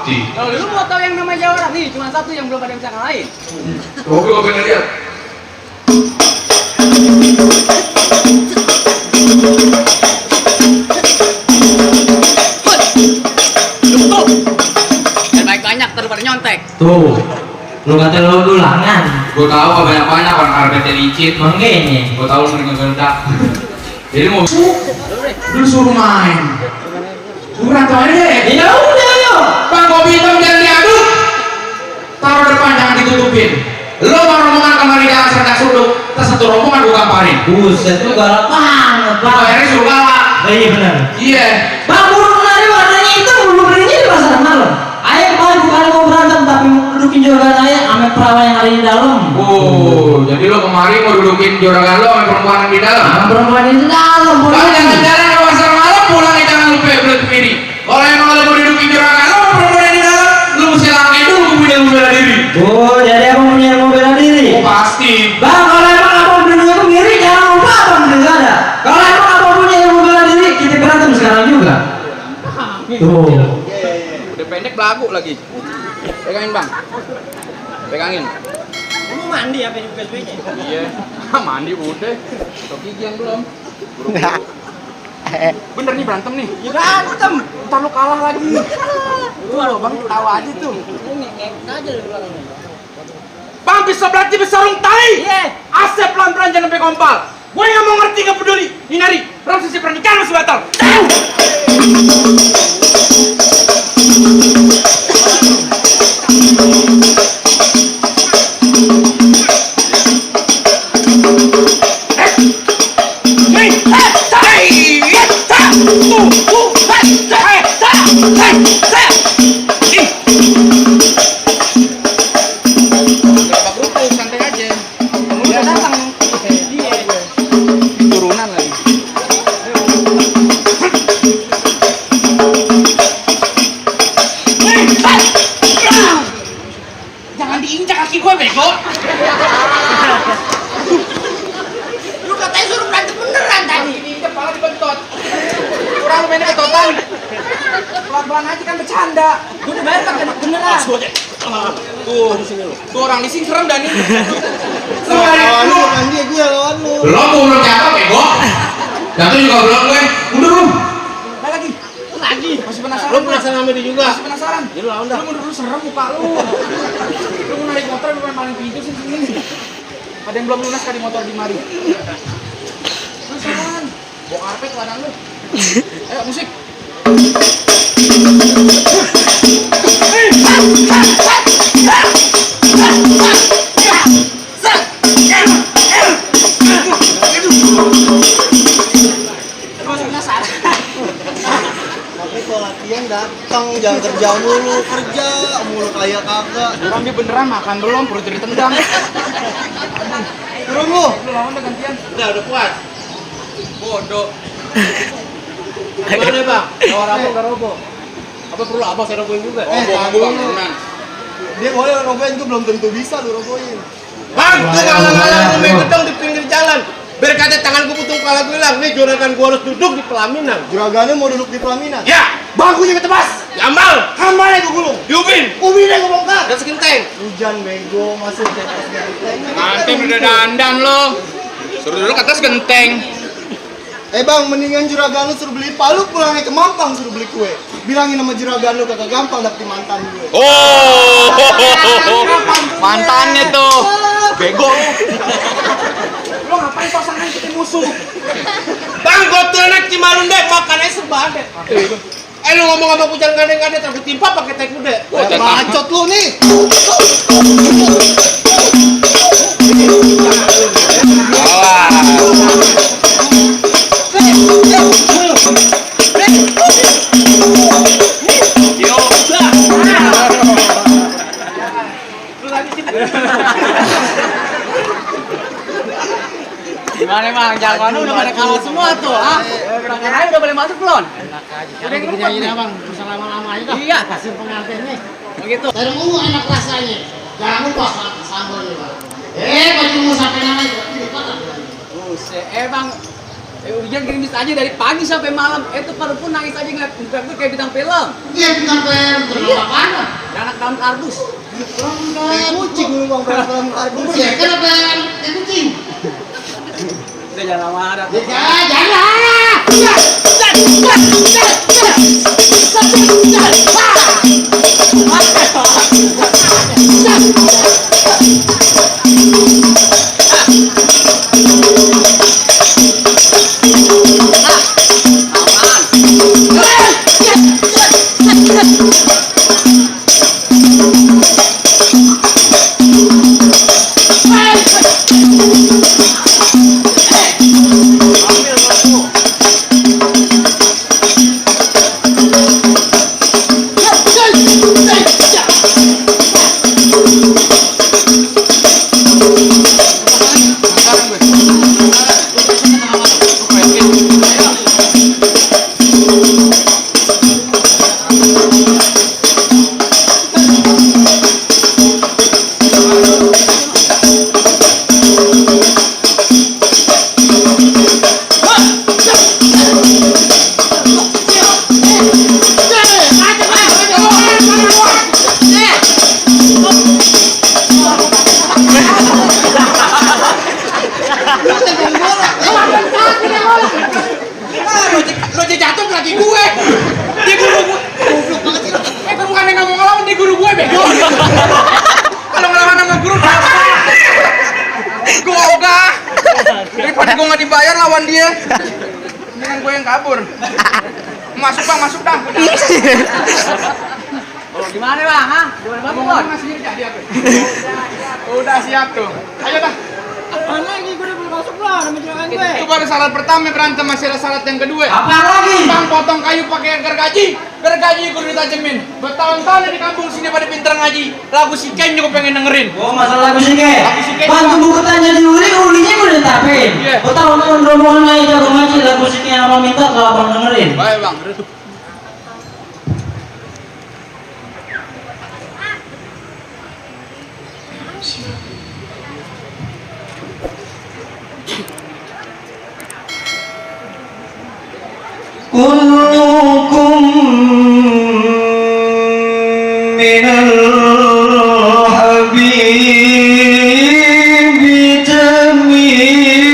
pasti. Kalau dulu mau tahu yang namanya jawara nih, cuma satu yang belum ada yang bisa ngalahin. Gue pengen lihat. Dan banyak daripada nyontek. Tuh, lu kata lu ulangan. Gue tahu banyak-banyak orang karpetnya licin. Makanya. Gue tahu lu sering ngegendak. Jadi mau lu suruh main. Lu berantem aja deh. Ya udah yuk. Bang, kopi hitam jangan diaduk. Taruh depan jangan ditutupin. Lo mau rombongan kemari jangan serdak suduk. Terus satu rombongan gue gamparin. Buset lu galak banget, Bang. Akhirnya suruh galak. Iya benar. Iya. Bang, burung lari warnanya hitam, lu belinya di pasar malam. Ayah kemarin bukan mau berantem tapi mau dudukin juragan ayah sama perawan yang ada di dalam. Oh, jadi lo kemari mau dudukin juragan lo sama perempuan yang di dalam? Sama perempuan yang di dalam. Bang, jangan-jangan ke pasar malam pulang jangan lupa belut kemiri. Kalau emang lo mau dudukin juragan lo sama perempuan yang di dalam, lo mesti langkai dulu kemudian bela diri. Oh, jadi abang punya ilmu bela diri? Oh, pasti. Bang, kalau emang abang punya ilmu diri, jangan lupa abang juga ada. Kalau emang abang punya ilmu bela diri, kita berantem sekarang juga. Tuh. Udah pendek belagu lagi. Pegangin bang. Pegangin. Kamu mandi ya PSB-nya? Iya. Mandi udah. Tok gigi yang belum. Bener nih berantem nih. Ya berantem. Ntar lu kalah lagi. Tuh lo bang tawa aja tuh. Ngek aja di belakangnya. Bang bisa berarti besarung tai. Iya. Asep pelan-pelan jangan sampai kompal. Gue nggak mau ngerti nggak peduli. Hinari. Prosesi pernikahan masih batal. Santai aja. Udah datang. Dia turunan lagi. Jangan diinjak kaki gue bego. Lu katanya suruh berantem beneran tadi. Diinjak malah dibentot. Kurang lu mainnya ketotan. Pelan-pelan aja kan bercanda. Gue udah bayar pakai beneran. Tuh orang di sini serem dah nih. Lawan lu bukan dia, gue lawan lu. Belum mau belum jatuh bego. Jatuh juga belum gue. Udah belum. Nah lagi. Lagi. Masih penasaran? Lu penasaran sama dia juga? Masih penasaran? Ya lu lawan dah. Lu mundur dulu serem muka lu. Lu mau naik motor bukan paling pintu sih sini. Ada yang belum lunas kali motor di mari. Penasaran? Bawa karpet ladang lu. Ayo musik. Tapi kalau latihan datang, jangan kerja mulu kayak kagak. Orang dia beneran makan belum, perut jadi tendang. Turun lu. Lu lawan udah gantian. Udah puas. Bodoh. Gimana bang? Lawan apa udah roboh? Apa perlu abang saya robohin juga? Bangunan. Dia boleh robohin, gue belum tentu bisa lu robohin. Bang, tuh ngalang-ngalang lu main gedong di pinggir jalan. Biar kata tangan gue putung kepala gue hilang. Nih juragan gue harus duduk di pelaminan. Juragannya mau duduk di pelaminan? Ya, Bagunya ketebas. Jamal, Hambalnya gue gulung. Diubin, Ubinnya gue bongkar. dan sekenteng. Hujan bego masuk TPS genteng. Nanti udah dandan lo. Suruh dulu ke atas genteng. Bang, mendingan juragan lu suruh beli palu, pulangnya ke Mampang suruh beli kue. Bilangin sama juragan lu kagak gampang dapetin mantan gue. Oh, mantannya tuh. Bego lu. Lo ngapain pasangan kita musuh? Bang, gue tuh anak Cimarunde, makannya sebadet. Lu ngomong sama kucang gandeng-gandeng, takut timpa pakai teh kuda. Bacot lu nih. Gimana emang? Jagoan lu udah pada kalah semua tuh, ah? Makanannya udah boleh masuk belum? Udah yang keempat nih. Bang, bisa lama-lama aja dah. Iya. Kasih pengantin nih. Begitu. Terungu enak rasanya. Jangan lupa sambalnya bang. Baju mau sampai namanya. Buset, bang. Hujan gerimis aja dari pagi sampai malam. Itu pada pun nangis aja ngeliat muka gue kayak bintang film. Iya bintang film, Iya. apaan? Anak daun kardus. Kayak kucing lu bang, film kardus. Iya, kenapa kayak kucing? Udah jangan lama ada. Lo jatuh lagi gue. Dia guru gue. Goblok banget sih. Gue bukannya nggak mau ngelawan, dia guru gue bego. Kalau ngelawan sama guru apa? Gue ogah. Daripada gue nggak dibayar lawan dia. Dengan gue yang kabur. Masuk bang, masuk dah. Oh, gimana bang? Hah? Gimana bang? Ngasih jadi apa? Udah siap tuh. Ayo dah. Apaan lagi? Gue udah belum masuk lah, nama juragan gue. Itu baru syarat pertama berantem, masih ada syarat yang kedua. Apaan lagi? Bang potong kayu pakai gergaji. Gergaji kudu ditajemin. Bertahun-tahun di kampung sini pada pinter ngaji. Lagu si Ken juga pengen dengerin. Oh, masalah lagu sih ke? Lagu si Ken. Bantu buku tanya di ulinya gue udah tapin. Iya. Gue tahu teman rombongan lain jago ngaji lagu sih yang abang minta kalau abang dengerin. Baik bang. كلكم من الحبيب جميل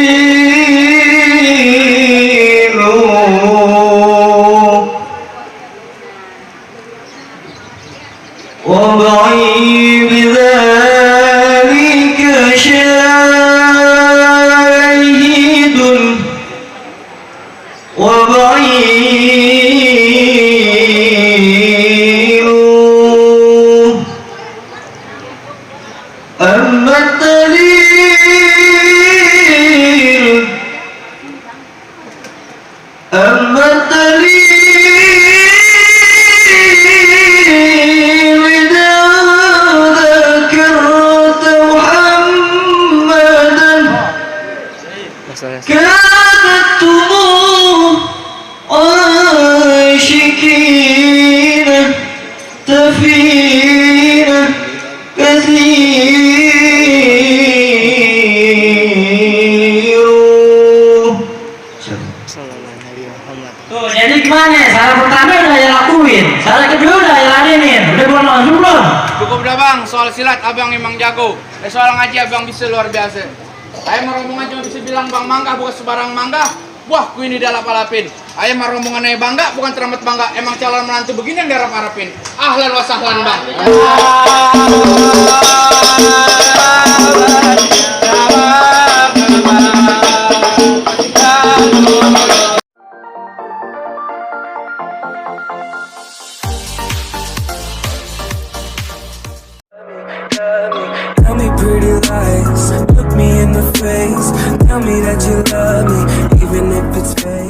وضعي بذلك شاهد وبعيد أما الدليل إذا ذكرت محمدا كانت دموع عاشقين تفين كثير. Tuh, jadi gimana? Salah pertama udah ya lakuin, salah kedua udah ya ladenin. Udah belum langsung belum? Cukup dah bang, soal silat abang emang jago. Soal ngaji abang bisa luar biasa. Saya mau rombongan cuma bisa bilang bang mangga bukan sebarang mangga. Wah, ku ini dah lapalapin. Ayah mah rombongan ayah bangga, bukan teramat bangga. Emang calon menantu begini yang diharap-harapin. Ahlan wa sahlan bang. Tell me pretty lies, look me in the face. Tell me that you love me, even if it's fake.